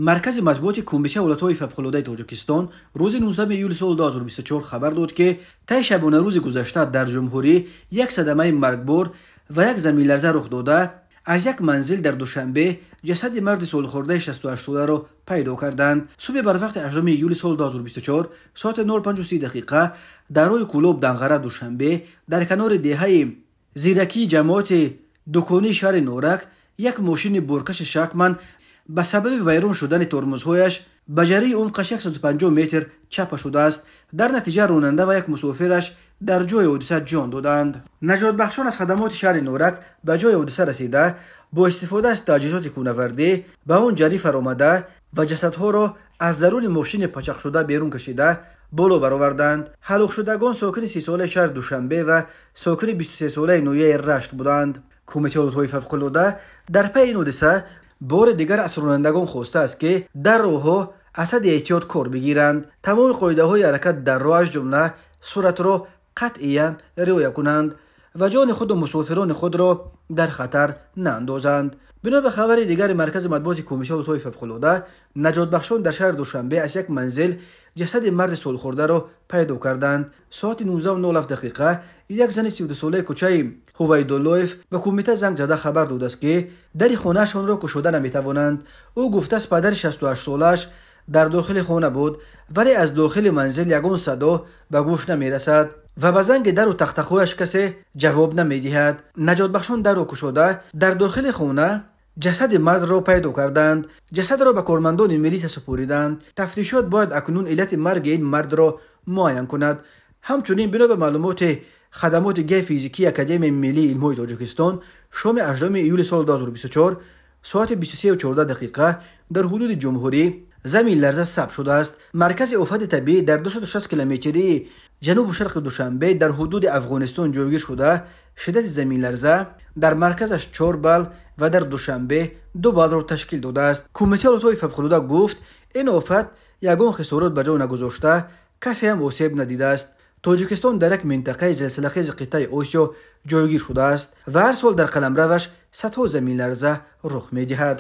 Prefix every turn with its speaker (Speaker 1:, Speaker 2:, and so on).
Speaker 1: Маркази матбуоти Кумитаи ҳолатҳои фавқулодаи Тоҷикистон рӯзи 19 июли соли 2024 хабар дод, ки таи шабонарӯзи гузашта дар ҷумҳурӣ як садамаи маргбор ва як заминларза рух дода, аз як манзил дар Душанбе ҷасади марди солхӯрдаи 68-соларо пайдо карданд. Субҳи барвақти 8 июли соли 2024 соати 05:30 дақиқа дар роҳи Кӯлоб Данғара Душанбе дар канори деҳаи Зиракии ҷамоати дуконии шаҳри Норак як мошини боркаши Шакман ба сабаби вайрон шудани тормозҳояш ба ҷарии умқаш 150 метр чапа шудааст. Дар натиҷа ронанда ва як мусофираш дар ҷои ҳодиса ҷон доданд. Наҷотбахшон аз хадамоти шаҳри Норак ба ҷои ҳодиса расида, бо истифода аз таҷҳизоти кӯнавардӣ ба он ҷарӣ фаромада ва ҷасадҳоро аз даруни мошини пачақшуда берун кашида боло бароварданд. Ҳалокшудагон сокини 30-солаи шаҳри Душанбе ва сокини 23-солаи ноҳияи Рашт буданд. Кумитаи ҳолатҳои фавқулода дар пайи ин ҳодиса бори дигар аз ронандагон хостааст, ки дар роҳҳо аз ҳадди эҳтиёт кор бигиранд, тамоми қоидаҳои ҳаракат дар роҳ, аз ҷумла суръатро қатъиян риоя кунанд ва ҷони худу мусофирони худро дар хатар наандозанд. Бино ба хабари дигари Маркази матбуоти Кумитаи ҳолатҳои фавқулода, наҷотбахшон дар шаҳри Душанбе аз як манзил ҷасади марди солхӯрдаро пайдо карданд. Соати 19:07 дақиқа як зани 32-солаи кӯчаи Ҳувайдуллоев ба кумита занг зада хабар додааст, ки дари хонаашонро кушода наметавонанд. Ӯ гуфтааст, падари 68-солааш дар дохили хона буд, вале аз дохили манзил ягон садо ба гӯш намерасад ва ба занги дару тахтахояш касе ҷавоб намедиҳад. Наҷотбахшон дарро кушода дар дохили хона ҷасади мардро пайдо карданд. Ҷасадро ба кормандони милиса супориданд. Тафтишот бояд акнун иллати марги ин мардро муайян кунад. Ҳамчунин бино ба маълумоти хадамоти геофизикии Академияи миллии илмҳои Тоҷикистон, шоми 8 июли соли 2024 соати 23:14 дақиқа дар ҳудуди ҷумҳурӣ заминларза сабт шудааст. Маркази офати табиӣ дар 260 километрии ҷанубу шарқи Душанбе дар ҳудуди Афғонистон ҷойгир шуда, шиддати заминларза дар марказаш 4 балл ва дар Душанбе 2 баллро ташкил додааст. Кумитаи ҳолатҳои фавқулода гуфт, ин офат ягон хисорот ба ҷо нагузошта, касе ҳам осеб надидааст. Тоҷикистон дар як минтақаи зилзилахези қитъаи Осиё ҷойгир шудааст ва ҳар сол дар қаламраваш садҳо заминларза рух медиҳад.